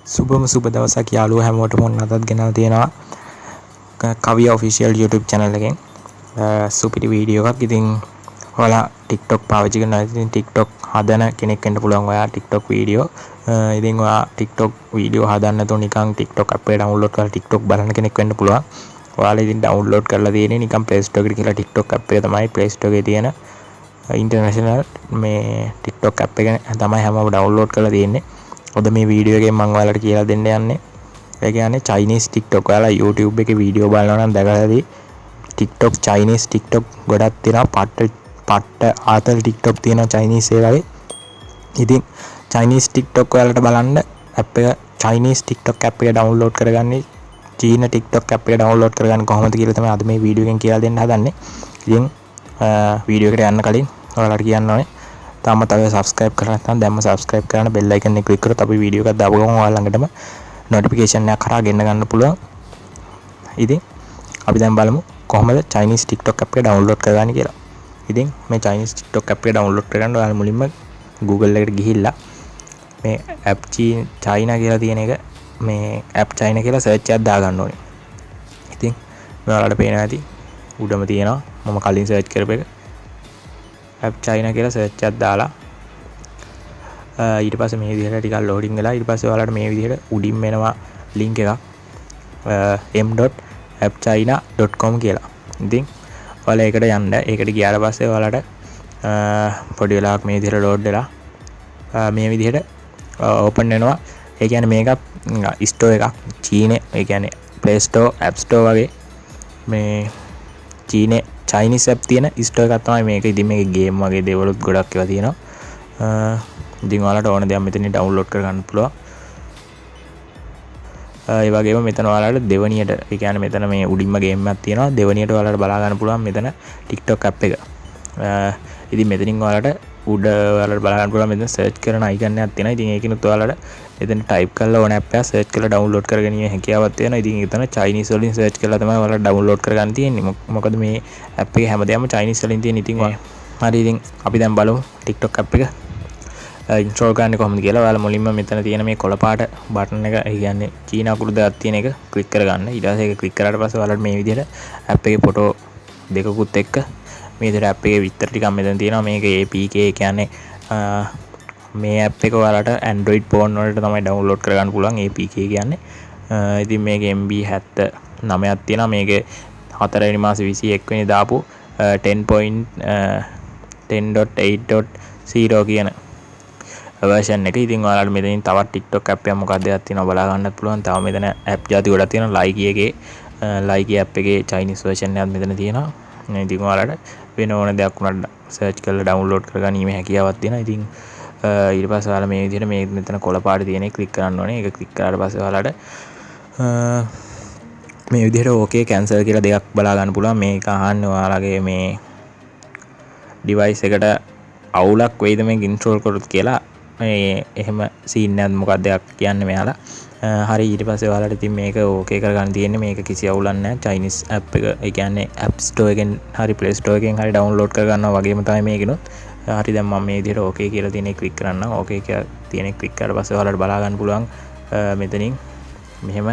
සුබම සුබ දවසක් යාළුවෝ හැමෝටම. ඔන්න අදත් ගෙනල්ලා තියෙනවා කවිය ඔෆිෂියල් YouTube channel එකෙන් සුපිරි වීඩියෝ එකක්. ඉතින් ඔයාලා TikTok පාවිච්චි කරනවා. ඉතින් TikTok හදන කෙනෙක් වෙන්න පුළුවන් ඔයා TikTok video. ඉතින් ඔයා TikTok video හදන්න නැතුව නිකන් TikTok app එක ඩවුන්ලෝඩ් කරලා TikTok බලන කෙනෙක් වෙන්න පුළුවන්. ඔයාලා ඉතින් ඩවුන්ලෝඩ් කරලා තියෙන්නේ නිකන් Play Store එකට කියලා TikTok app එක තමයි. Play Store එකේ තියෙන ඉන්ටර්නැෂනල් මේ TikTok app එක තමයි හැමෝම ඩවුන්ලෝඩ් කරලා තියෙන්නේ. අද මේ වීඩියෝ එකෙන් මම ඔයාලට කියලා දෙන්න යන්නේ, ඒ කියන්නේ චයිනීස් TikTok. ඔයාලා YouTube එකේ වීඩියෝ බලනවා නම් දැකලා ඇති TikTok, Chinese TikTok ගොඩක් තියෙනවා. පට්ට පට්ට ආතල් TikTok තියෙනවා චයිනීස් ඒ වගේ. ඉතින් චයිනීස් TikTok ඔයාලට බලන්න ඇප් එක, චයිනීස් TikTok app එක ඩවුන්ලෝඩ් කරගන්නේ, චීන TikTok app එක ඩවුන්ලෝඩ් කරගන්න කොහොමද කියලා තමයි අද මේ වීඩියෝ එකෙන් කියලා දෙන්න හදන්නේ. ඉතින් වීඩියෝ එකට යන්න කලින් ඔයාලට කියන්න ඕනේ, තාමත් අපි සබ්ස්ක්‍රයිබ් කරලා නැත්නම් දැන්ම සබ්ස්ක්‍රයිබ් කරන්න. බෙල් අයිකන් එක ක්ලික් කරොත් අපි වීඩියෝ එකක් දාපු ගමන් ඔයාලා ළඟටම නොටිෆිකේෂන් එකක් හරහා ගෙන්න ගන්න පුළුවන්. ඉතින් අපි දැන් බලමු කොහොමද චයිනීස් TikTok app එක ඩවුන්ලෝඩ් කරගන්නේ කියලා. ඉතින් මේ චයිනීස් TikTok app එක ඩවුන්ලෝඩ් කරගන්න ඔයාලා මුලින්ම Google එකට ගිහිල්ලා මේ ඇප් චයිනා කියලා තියෙන එක, මේ ඇප් චයිනා කියලා සර්ච් එකක් දාගන්න ඕනේ. ඉතින් මේ ඔයාලට පේනවා ඇති උඩම තියෙනවා මම කලින් සර්ච් කරපු එක. ඇප් චයිනා කියලා සර්ච් එකක් දාලා ඊට පස්සේ මේ විදිහට ටිකක් ලෝඩින් වෙලා ඊට පස්සේ ඔයාලට මේ විදිහට උඩින් එනවා ලින්ක් එකක් m.appchina.com කියලා. ඉතින් ඔයාලා ඒකට යන්න. ඒකට ගියාට පස්සේ ඔයාලට පොඩි වෙලාවක් මේ විදිහට ලෝඩ් වෙලා මේ විදිහට ඕපන් වෙනවා. ඒ කියන්නේ මේක ස්ටෝර් එකක් චීනේ. ඒ කියන්නේ Play Store, App Store වගේ මේ චීනේ චයිනීස් ඇප් තියෙන ස්ටෝර් එකක් තමයි මේක. ඉතින් මේකේ ගේම් වගේ දේවලුත් ගොඩක් ඒවා තියෙනවා. ඉතින් ඔයාලට ඕන දෙයක් මෙතනින් ඩවුන්ලෝඩ් කරගන්න පුළුවන්. ඒ වගේම මෙතන ඔයාලට දෙවනියට, ඒ කියන්නේ මෙතන මේ උඩින්ම ගේම් එකක් තියෙනවා. දෙවනියට ඔයාලට බලා ගන්න පුළුවන් මෙතන TikTok app එක. ඉතින් මෙතනින් ඔයාලට උඩ ඔයාලට බලා ගන්න පුළුවන් මෙතන සර්ච් කරන අයිකන් එකක් තියෙනවා. ඉතින් ඒකිනුත් ඔයාලට එතන ටයිප් කරලා ඕන ඇප් එකක් සර්ච් කරලා ඩවුන්ලෝඩ් කරගැනීමේ හැකියාවක් තියෙනවා. ඉතින් ඒක තමයි චයිනීස් වලින් සර්ච් කරලා තමයි ඔයාලට ඩවුන්ලෝඩ් කරගන්න තියෙන්නේ. මොකද මේ ඇප් එකේ හැමදේම චයිනීස් වලින් තියෙන. ඉතින් හරි, ඉතින් අපි දැන් බලමු TikTok app එක ඉන්ස්ටෝල් කරන්නේ කොහොමද කියලා. ඔයාලා මුලින්ම මෙතන තියෙන මේ කොළ පාට බටන් එක, ඒ කියන්නේ චීන අකුරු දෙකක් තියෙන එක ක්ලික් කරගන්න. ඊට පස්සේ ඒක ක්ලික් කරාට පස්සේ ඔයාලට මේ විදිහට ඇප් එකේ ෆොටෝ දෙකකුත් එක්ක මේ විදිහට ඇප් එකේ විස්තර ටිකක් මෙතන තියෙනවා. මේක APK කියන්නේ මේ ඇප් එක ඔයාලට Android phone වලට තමයි ඩවුන්ලෝඩ් කරගන්න පුළුවන් APK කියන්නේ. ඉතින් මේක MB 79ක් තියෙනවා. මේක හතරවෙනි මාසේ 21 වෙනි දාපු 10.10.8.0 කියන වර්ෂන් එක. ඉතින් ඔයාලට මෙතනින් තවත් TikTok app එකක් මොකක්ද එකක් තියෙනවා බලා ගන්නත් පුළුවන්. තව මෙතන ඇප් ජාති ගොඩක් තියෙනවා. Likee එකේ, Likee app එකේ චයිනීස් වර්ෂන් එකක් මෙතන තියෙනවා. ඉතින් ඔයාලට වෙන ඕන දෙයක් වුණත් සර්ච් කරලා ඩවුන්ලෝඩ් කරගැනීමේ හැකියාවක් තියෙනවා. ඉතින් ඊට පස්සේ ඔයාලා මේ විදිහට මේ මෙතන කොළ පාට තියෙන එක ක්ලික් කරන්න ඕනේ. ඒක ක්ලික් කරාට පස්සේ ඔයාලට මේ විදිහට ඕකේ, කැන්සල් කියලා දෙකක් බලා ගන්න පුළුවන්. මේක අහන්නේ ඔයාලගේ මේ ඩිවයිස් එකට අවුලක් වෙයිද මේක ඉන්ස්ටෝල් කරොත් කියලා. මේ එහෙම සීන් එකක් මොකක්ද දෙයක් කියන්නේ මෙයාලා. හරි, ඊට පස්සේ ඔයාලට ඉතින් මේක ඕකේ කරගන්න තියෙන්නේ. මේක කිසි අවුලක් නැහැ. චයිනීස් ඇප් එක, ඒ කියන්නේ App Store එකෙන් හරි Play Store එකෙන් හරි ඩවුන්ලෝඩ් කරගන්නවා වගේම තමයි මේකිනුත්. හරි, දැන් මම මේ විදිහට ඕකේ කියලා තියෙන එක ක්ලික් කරන්නම්. ඕකේ කියලා තියෙන එක ක්ලික් කරාට පස්සේ ඔයාලට බලා ගන්න පුළුවන් මෙතනින් මෙහෙම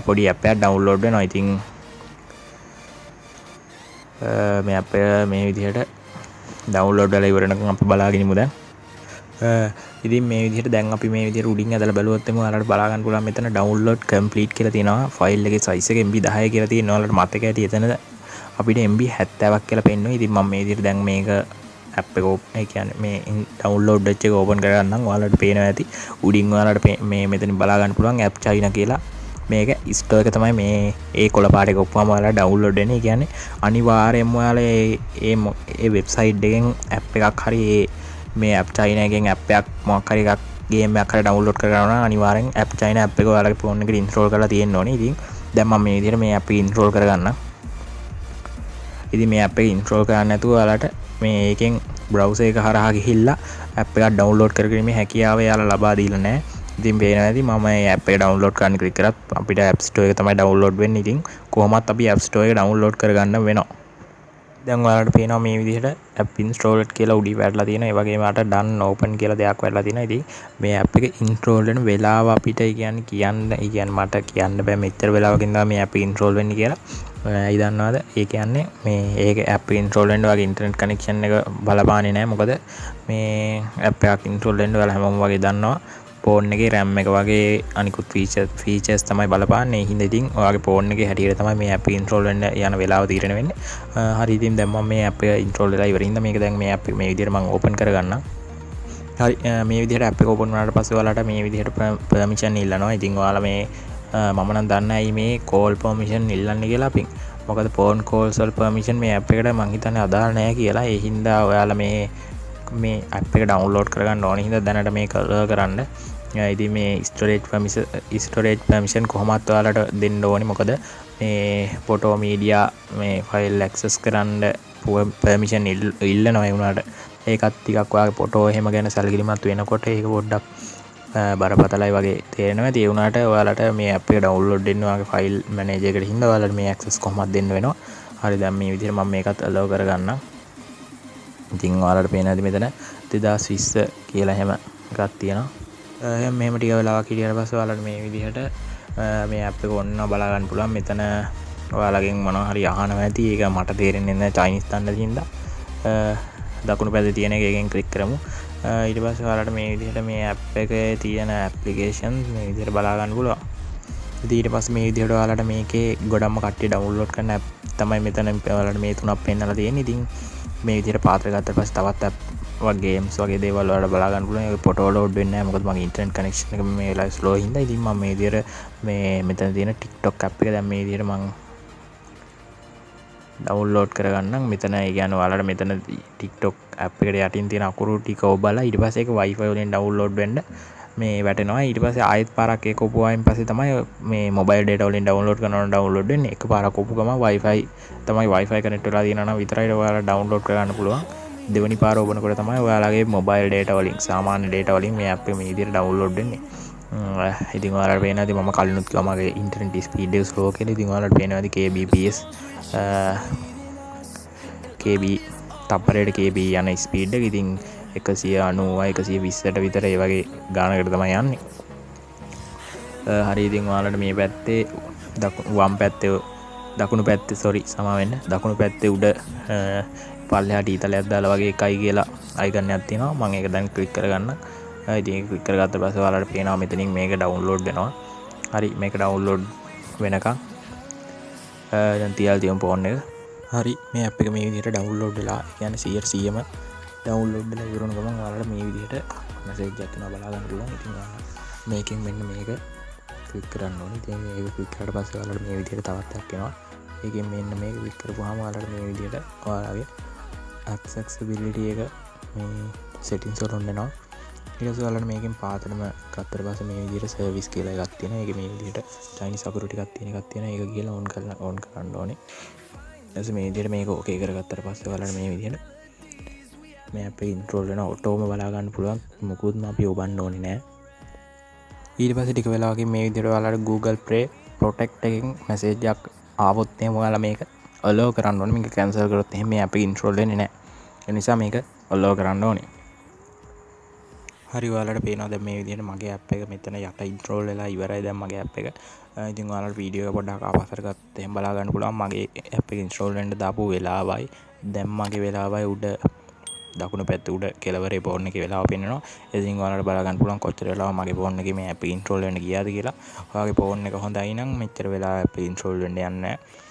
පොඩි ඇප් එකක් ඩවුන්ලෝඩ් වෙනවා. ඉතින් මේ ඇප් එක මේ විදිහට ඩවුන්ලෝඩ් වෙලා ඉවර වෙනකන් අපි බලාගෙන ඉමු දැන්. ඉතින් මේ විදිහට දැන් අපි මේ විදිහට උඩින් ඇදලා බැලුවොත් එimhe ඔයාලට බලා ගන්න පුළුවන් මෙතන ඩවුන්ලෝඩ් කම්ප්ලීට් කියලා තියෙනවා. ෆයිල් එකේ සයිස් එක MB 10 කියලා තියෙනවා. ඔයාලට මතක ඇති එතන අපිට MB 70ක් කියලා පෙන්නුවා. ඉතින් මම මේ විදිහට දැන් මේක ඇප් එක, ඒ කියන්නේ මේ ඩවුන්ලෝඩ් වෙච්ච එක ඕපන් කරගන්නම්. ඔයාලට පේනවා ඇති උඩින් ඔයාලට මේ මෙතනින් බලා ගන්න පුළුවන් ඇප් චයිනා කියලා. මේක ස්ටෝර් එක තමයි මේ ඒ කොළ පාට එක ඔප්පුවම ඔයාලා ඩවුන්ලෝඩ් වෙන්නේ. ඒ කියන්නේ අනිවාර්යයෙන්ම ඔයාලා ඒ ඒ ඒ වෙබ්සයිට් එකෙන් ඇප් එකක් හරි ඒ මේ ඇප් චයිනා එකෙන් ඇප් එකක් මොකක් හරි එකක් ගේම් එකක් හරි ඩවුන්ලෝඩ් කරගන්න නම් අනිවාර්යෙන් ඇප් චයිනා ඇප් එක ඔයාලගේ ෆෝන් එකට ඉන්ස්ටෝල් කරලා තියෙන්න ඕනේ. ඉතින් දැන් මම මේ විදිහට මේ ඇප් එක ඉන්ස්ටෝල් කරගන්නම්. ඉතින් මේ ඇප් එක ඉන්ස්ටෝල් කරන්න නැතුව ඔයාලට මේ ඒකෙන් බ්‍රවුසර් එක හරහා ගිහිල්ලා ඇප් එකක් ඩවුන්ලෝඩ් කරගැනීමේ හැකියාව එයාලා ලබා දීලා නැහැ. ඉතින් පේනවා ඇති මම මේ ඇප් එක ඩවුන්ලෝඩ් කරන්න ක්ලික් කරත් අපිට App Store එක තමයි ඩවුන්ලෝඩ් වෙන්නේ. ඉතින් කොහොමත් අපි App Store එක ඩවුන්ලෝඩ් කරගන්න වෙනවා. දැන් ඔයාලට පේනවා මේ විදිහට ඇප් ඉන්ස්ටෝල්ඩ් කියලා උඩින් වැටලා තියෙනවා. ඒ වගේම අර ඩන් ඕපන් කියලා දෙයක් වැටලා තියෙනවා. ඉතින් මේ ඇප් එක ඉන්ස්ටෝල් වෙන වෙලාව අපිට ඒ කියන්නේ කියන්න, ඒ කියන්නේ මට කියන්න බෑ මෙච්චර වෙලාවකින් තමයි මේ ඇප් එක ඉන්ස්ටෝල් වෙන්නේ කියලා. ඇයි දන්නවද? ඒ කියන්නේ මේ ඒක ඇප් එක ඉන්ස්ටෝල් වෙන්න ඔයාගේ ඉන්ටර්නෙට් කනෙක්ෂන් එක බලපාන්නේ නෑ. මොකද මේ ඇප් එකක් ඉන්ස්ටෝල් වෙන්න ඔයාලා හැමෝම වගේ දන්නවා ෆෝන් එකේ RAM එක වගේ අනිකුත් ෆීචර්ස් තමයි බලපාන්නේ. ඒ හින්දා ඉතින් ඔයාගේ ෆෝන් එකේ හැටියට තමයි මේ ඇප් එක ඉන්ස්ටෝල් වෙන්න යන වෙලාව තීරණය වෙන්නේ. හරි ඉතින් දැන් මම මේ ඇප් එක ඉන්ස්ටෝල් වෙලා ඉවරින් හින්දා මේක දැන් මේ ඇප් එක මේ විදිහට මම ඕපන් කරගන්නම්. හරි මේ විදිහට ඇප් එක ඕපන් වුණාට පස්සේ ඔයාලට මේ විදිහට පර්මිෂන් ඉල්ලනවා. ඉතින් ඔයාලා මේ මම නම් දන්නේ ඇයි මේ කෝල් පර්මිෂන් ඉල්ලන්නේ කියලා අපින්. මොකද ෆෝන් කෝල්ස් වල පර්මිෂන් මේ ඇප් එකට මං හිතන්නේ අදාළ නෑ කියලා. ඒ හින්දා ඔයාලා මේ ඇප් එක ඩවුන්ලෝඩ් කරගන්න ඕන හින්දා දැනට මේක කරන්න. ඉතින් මේ ස්ටෝරේජ් පර්මිෂන් කොහොමත් ඔයාලට දෙන්න ඕනේ. මොකද මේ ෆොටෝ මීඩියා මේ ෆයිල් ඇක්සස් කරන්න පර්මිෂන් ඉල්ලනවා. ඒ වුණාට ඒකත් ටිකක් ඔයාගේ ෆොටෝ එහෙම ගැන සැලකිලිමත් වෙනකොට ඒක පොඩ්ඩක් බරපතලයි වගේ තේරෙනවා. ඉතින් ඒ වුණාට ඔයාලට මේ ඇප් එක ඩවුන්ලෝඩ් වෙන්න ඔයාගේ ෆයිල් මැනේජර් එකට හින්දා ඔයාලට මේ ඇක්සස් කොහොමත් දෙන්න වෙනවා. හරි දැන් මේ විදිහට මම මේකත් අලව් කරගන්නම්. ඉතින් ඔයාලට පේනවා ඇති මෙතන 2020 කියලා එහෙම එකක් තියෙනවා. එහෙනම් මෙහෙම ටික වෙලාවක් හිටියට පස්සේ ඔයාලට මේ විදිහට මේ ඇප් එක ඔන්න බලා ගන්න පුළුවන්. මෙතන ඔයාලගෙන් මොනවා හරි අහනවා ඇති. ඒක මට තේරෙන්නේ නැහැ චයිනීස් දන්නේ නැති හින්දා. දකුණු පැත්තේ තියෙන එක එකෙන් ක්ලික් කරමු. ඊට පස්සේ ඔයාලට මේ විදිහට මේ ඇප් එකේ තියෙන ඇප්ලිකේෂන් මේ විදිහට බලා ගන්න පුළුවන්. ඉතින් ඊට පස්සේ මේ විදිහට ඔයාලට මේකේ ගොඩක්ම කට්ටිය ඩවුන්ලෝඩ් කරන ඇප් තමයි මෙතන ඔයාලට මේ තුනක් පෙන්නලා තියෙන්නේ. ඉතින් මේ විදිහට පාත්‍ර ගත්තට පස්සේ තවත් ඇප් වගේ ගේම්ස් වගේ දේවල් ඔයාලට බලා ගන්න පුළුවන්. ඒක ෆොටෝ ලෝඩ් වෙන්නේ නැහැ. මොකද මගේ ඉන්ටර්නෙට් කනෙක්ෂන් එක මේ වෙලාවේ ස්ලෝ හින්දා. ඉතින් මම මේ විදිහට මේ මෙතන තියෙන TikTok app එක දැන් මේ විදිහට මං ඩවුන්ලෝඩ් කරගන්නම්. මෙතන ඒ කියන්නේ ඔයාලට මෙතන TikTok app එකට යටින් තියෙන අකුරු ටික ඔබලා ඊට පස්සේ ඒක Wi-Fi වලින් ඩවුන්ලෝඩ් වෙන්න මේ වැටෙනවා. ඊට පස්සේ ආයෙත් පාරක් ඒක ඔබුවායින් පස්සේ තමයි මේ මොබයිල් ඩේටා වලින් ඩවුන්ලෝඩ් කරනවා නම් ඩවුන්ලෝඩ් වෙන්නේ. එක පාරක් ඔබු ගමන් Wi-Fi තමයි Wi-Fi connect වෙලා තියෙනවා නම් විතරයි ඔයාලා ඩවුන්ලෝඩ් කරගන්න පුළුවන්. දෙවෙනි පාර ඔබනකොට තමයි ඔයාලගේ මොබයිල් ඩේටා වලින් සාමාන්‍ය ඩේටා වලින් මේ ඇප් එක මේ විදිහට ඩවුන්ලෝඩ් වෙන්නේ. ඉතින් ඔයාලට පේනවා ඇති මම කලිනුත් කිව්වා මගේ ඉන්ටර්නෙට් ස්පීඩ් එක ස්ලෝ කියලා. ඉතින් ඔයාලට පේනවා ඇති KBPS KB තප්පරයට KB යන ස්පීඩ් එක. ඉතින් 190 120ට විතර ඒ වගේ ගානකට තමයි යන්නේ. හරි ඉතින් ඔයාලට මේ පැත්තේ වම් පැත්තේ දකුණු පැත්තේ සෝරි සමා වෙන්න දකුණු පැත්තේ උඩ පල්ලෙහාට ඊතලයක් දාලා වගේ එකයි කියලා අයිකන් එකක් තියෙනවා. මම ඒක දැන් ක්ලික් කරගන්නම්. ඉතින් ඒක ක්ලික් කරගත්ත පස්සේ ඔයාලට පේනවා මෙතනින් මේක ඩවුන්ලෝඩ් වෙනවා. හරි මේක ඩවුන්ලෝඩ් වෙනකන් දැන් තියලා තියමු ෆෝන් එක. හරි මේ ඇප් එක මේ විදිහට ඩවුන්ලෝඩ් වෙලා, ඒ කියන්නේ 100%ම ඩවුන්ලෝඩ් වෙලා ඉවර වුණ ගමන් ඔයාලට මේ විදිහට මැසේජ් එකක් එනවා බලා ගන්න පුළුවන්. ඉතින් ඔයාලා මේකෙන් මෙන්න මේක ක්ලික් කරන්න ඕනේ. ඉතින් මේක ක්ලික් කරාට පස්සේ ඔයාලට මේ විදිහට තවත් එකක් එනවා. ඒකෙන් මෙන්න මේක ක්ලික් කරපුවාම ඔයාලට මේ විදිහට ඔයාලගේ ඇක්සෙසිබිලිටි එක මේ සෙටින්ග්ස් වල ඔන් වෙනවා. ඊට පස්සේ ඔයාලට මේකෙන් පාතටම ගත්තට පස්සේ මේ විදිහට සර්විස් කියලා එකක් තියෙනවා. ඒකේ මේ විදිහට චයිනීස් අකුරු ටිකක් තියෙන එකක් තියෙනවා. ඒක ගිහලා ඔන් කරලා ඔන් කරන්න ඕනේ. ඊට පස්සේ මේ විදිහට මේක ඕකේ කරගත්තට පස්සේ ඔයාලට මේ විදිහට මේ ඇප් එක ඉන්ස්ටෝල් වෙනවා. ඔටෝම බලා ගන්න පුළුවන්. මොකුත්ම අපි ඔබන්න ඕනේ නෑ. ඊට පස්සේ ටික වෙලාවකින් මේ විදිහට ඔයාලට Google Play Protect එකෙන් මැසේජ් එකක් ආවොත් එහෙම ඔයාලා මේක අලෝ කරන්න ඕනේ. මේක කැන්සල් කරොත් එහෙම මේ ඇප් එක ඉන්ස්ටෝල් වෙන්නේ නෑ. ඒ නිසා මේක අලෝ කරන්න ඕනේ. හරි ඔයාලට පේනවා දැන් මේ විදිහට මගේ ඇප් එක මෙතන යට ඉන්ස්ටෝල් වෙලා ඉවරයි දැන් මගේ ඇප් එක. ඉතින් ඔයාලට වීඩියෝ එක පොඩ්ඩක් ආපස්සට ගත්තත් එහෙම බලා ගන්න පුළුවන් මගේ ඇප් එක ඉන්ස්ටෝල් වෙන්න දාපු වෙලාවයි දැන් මගේ වෙලාවයි උඩ දකුණු පැත්තේ උඩ කෙළවරේ ෆෝන් එකේ වෙලාව පෙන්වනවා. ඉතින් ඔයාලට බලා ගන්න පුළුවන් කොච්චර වෙලාව මගේ ෆෝන් එකේ මේ ඇප් එක ඉන්ස්ටෝල් වෙන්න ගියාද කියලා. ඔයාගේ ෆෝන් එක හොඳයි නම් මෙච්චර වෙලා ඇප් එක ඉන්ස්ටෝල් වෙන්න යන්නේ නැහැ.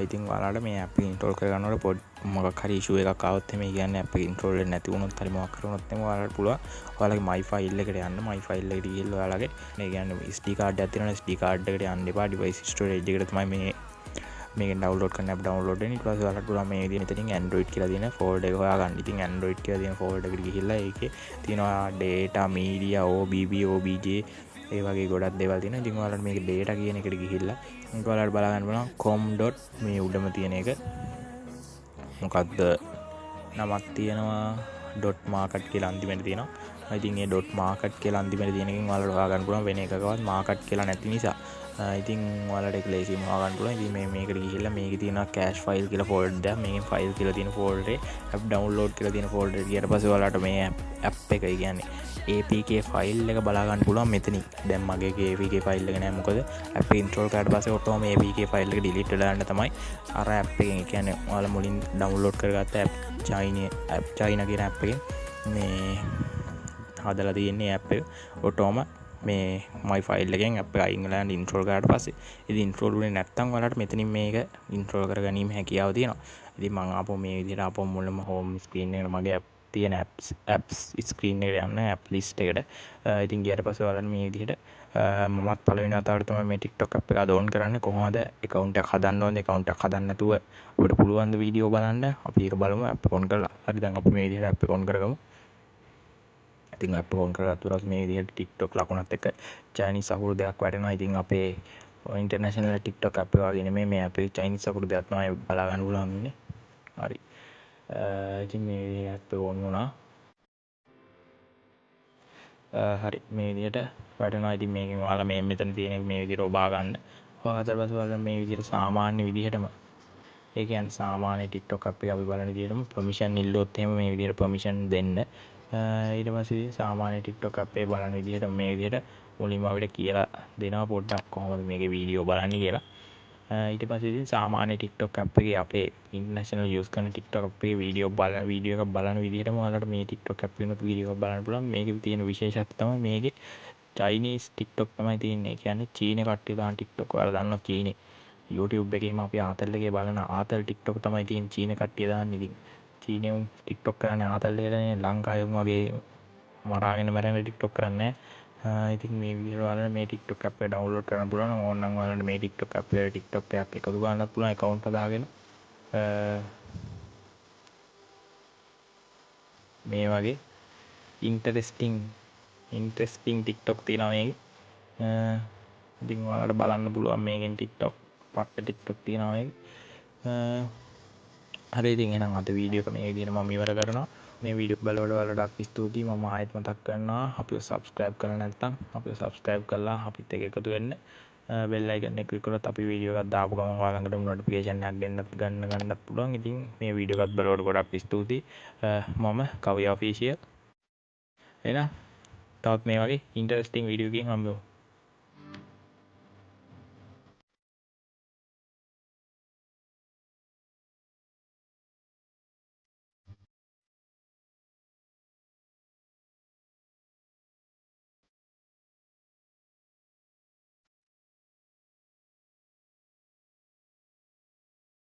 ඉතින් ඔයාලට මේ ඇප් එක ඉන්ස්ටෝල් කරගන්නකොට පොඩ් මොකක් හරි ඉෂුව එකක් ආවොත් එහෙම, ඒ කියන්නේ ඇප් එක ඉන්ස්ටෝල් වෙන්නේ නැති වුණොත් හරි මොකක් හරි වුණොත් එහෙම ඔයාලට පුළුවන් ඔයාලගේ my file එකට යන්න. my file එකට ගිහිල්ලා ඔයාලගේ මේ කියන්නේ SD card එකක් තියෙනවනේ, SD card එකට යන්න එපා. device storage එකට තමයි මේ මේකෙන් ඩවුන්ලෝඩ් කරන ඇප් ඩවුන්ලෝඩ් වෙන්නේ. ඊට පස්සේ ඔයාලට පුළුවන් මේ විදිහට මෙතනින් Android කියලා තියෙන ෆෝල්ඩර් එක හොයාගන්න. ඉතින් Android කියලා තියෙන ෆෝල්ඩර් එකට ගිහිල්ලා ඒකේ තියෙනවා data, media, OBB, OBJ ඒ වගේ ගොඩක් දේවල් තියෙනවා. ඉතින් ඔයාලට මේක data කියන එකට ගිහිල්ලා මේක ඔයාලට බලා ගන්න පුළුවන් com. මේ උඩම තියෙන එක මොකද්ද නමක් තියෙනවා .market කියලා අන්තිමට තියෙනවා. ඉතින් ඒ ඩොට් මාකට් කියලා අන්තිමට තියෙන එකෙන් ඔයාලට හොයාගන්න පුළුවන්, වෙන එකකවත් මාකට් කියලා නැති නිසා. ඉතින් ඔයාලට ඒක ලේසියෙන්ම හොයාගන්න පුළුවන්. ඉතින් මේකට ගිහිල්ලා මේකේ තියෙනවා කෑෂ් ෆයිල් කියලා ෆෝල්ඩර් එකක්. මේකෙන් ෆයිල් කියලා තියෙන ෆෝල්ඩර් එකේ ඇප් ඩවුන්ලෝඩ් කියලා තියෙන ෆෝල්ඩර් එකට ගියට පස්සේ ඔයාලට මේ ඇප් එක, ඒ කියන්නේ APK file එක බලා ගන්න පුළුවන් මෙතනින්. දැන් මගේ එකේ APK file එක නෑ, මොකද ඇප් එක ඉන්ස්ටෝල් කරාට පස්සේ ඔටෝම APK file එක ඩිලීට් වෙලා යන්න තමයි අර ඇප් එකෙන්, ඒ කියන්නේ ඔයාලා මුලින් ඩවුන්ලෝඩ් කරගත්ත ඇප් චයිනා, ඇප් චයිනා කියන ඇප් එකෙන් මේ හදලා තියෙන්නේ ඇප් එක ඔටෝම මේ මයි ෆයිල් එකෙන් ඇප් එක අයින් වෙලා යන ඉන්ස්ටෝල් කරාට පස්සේ. ඉතින් ඉන්ස්ටෝල් වුණේ නැත්නම් ඔයාලට මෙතනින් මේක ඉන්ස්ටෝල් කරගැනීමේ හැකියාව තියෙනවා. ඉතින් මං ආපහු මේ විදිහට ආපහු මුලම හෝම් ස්ක්‍රීන් එකට මගේ ඇප් තියෙන ඇප්ස් ස්ක්‍රීන් එකට යන්න, ඇප් ලිස්ට් එකට. ඉතින් ගියාට පස්සේ ඔයාලට මේ විදිහට මමත් පළවෙනි වතාවට තමයි මේ TikTok app එක අද ඔන් කරන්නේ. කොහොමද ඇකවුන්ට් එකක් හදන්න ඕනද, ඇකවුන්ට් එකක් හදන්න නැතුව අපිට පුළුවන් ද වීඩියෝ බලන්න, අපි ඒක බලමු ඇප් එක ඔන් කරලා. හරි, දැන් අපි මේ විදිහට ඇප් එක ඔන් කරගමු. ඉතින් ඇප් එක ඔන් කරගත්ත පස්සේ මේ විදිහට TikTok ලකුණත් එක්ක චයිනීස් අකුරු දෙකක් වැටෙනවා. ඉතින් අපේ ඉන්ටර්නැෂනල් TikTok app එක වගේ නෙමෙයි, මේ ඇප් එකේ චයිනීස් අකුරු දෙකක් තමයි බලා ගන්න පුළුවන් ඉන්නේ. හරි, ඉතින් මේ විදිහට ඇප් එක ඔන් වුණා. හරි, මේ විදිහට වැටෙනවා. ඉතින් මේකෙන් ඔයාලා මේ මෙතන තියෙන මේ විදිහට ඔබා ගන්න. ඔබාගත්තට පස්සේ ඔයාලා මේ විදිහට සාමාන්‍ය විදිහටම, ඒ කියන්නේ සාමාන්‍ය TikTok app එක අපි බලන විදිහටම පර්මිෂන් ඉල්ලුවොත් එහෙම මේ විදිහට පර්මිෂන් දෙන්න. ඊට පස්සේ ඉතින් සාමාන්‍ය TikTok app එකේ බලන විදිහට මේ විදිහට මුලින්ම අපිට කියලා දෙනවා පොඩ්ඩක් කොහොමද මේකේ වීඩියෝ බලන්නේ කියලා. ඊට පස්සේ ඉතින් සාමාන්‍ය TikTok app එකේ අපේ ඉන්ටර්නැෂනල් යූස් කරන TikTok app එකේ වීඩියෝ බලන වීඩියෝ එකක් බලන විදිහටම ඔයාලට මේ TikTok app එකෙනුත් වීඩියෝ එකක් බලන්න පුළුවන්. මේකේ තියෙන විශේෂත්වය තමයි මේකේ චයිනීස් TikTok තමයි තියෙන්නේ. ඒ කියන්නේ චීන කට්ටිය දාන TikTok. ඔයාලා දන්නවා චීනේ YouTube එකේම අපි ආතල් එකේ බලන ආතල් TikTok තමයි තියෙන්නේ, චීන කට්ටිය දාන්නේ. ඉතින් චීනේ උන් TikTok කරන්නේ ආතල් එකටනේ, ලංකාවේ උන් වගේ මරාගෙන මැරෙන TikTok කරන්නේ නෑ. ඉතින් මේ විදිහට ඔයාලට මේ TikTok app එක ඩවුන්ලෝඩ් කරන්න පුළුවන්. ඕනනම් ඔයාලට මේ TikTok app එකට TikTok එකක් එකතු කරන්නත් පුළුවන් ඇකවුන්ට් හදාගෙන. මේ වගේ ඉන්ටරෙස්ටිං TikTok තියෙනවා මේකේ. ඉතින් ඔයාලට බලන්න පුළුවන් මේකෙන් TikTok, පට්ට TikTok තියෙනවා මේකේ. හරි, ඉතින් එහෙනම් අද වීඩියෝ එක මේ විදිහට මම ඉවර කරනවා. මේ වීඩියෝ බලවට ඔයාලට ස්තුතියි. මම ආයෙත් මතක් කරනවා, අපිව සබ්ස්ක්‍රයිබ් කරලා නැත්නම් අපිව සබ්ස්ක්‍රයිබ් කරලා අපිත් එක්ක එකතු වෙන්න. බෙල් අයිකන් එක ක්ලික් කරොත් අපි වීඩියෝ එකක් දාපු ගමන් ඔයා ළඟටම නොටිෆිකේෂන් එකක් ගෙන්නත් ගන්නත් පුළුවන්. ඉතින් මේ වීඩියෝ එකත් බලවට ගොඩක් ස්තුතියි. මම කවියා ඔෆිෂියල්. එහෙනම් තවත් මේ වගේ ඉන්ටරෙස්ටිං වීඩියෝ එකකින් හම්බෙමු.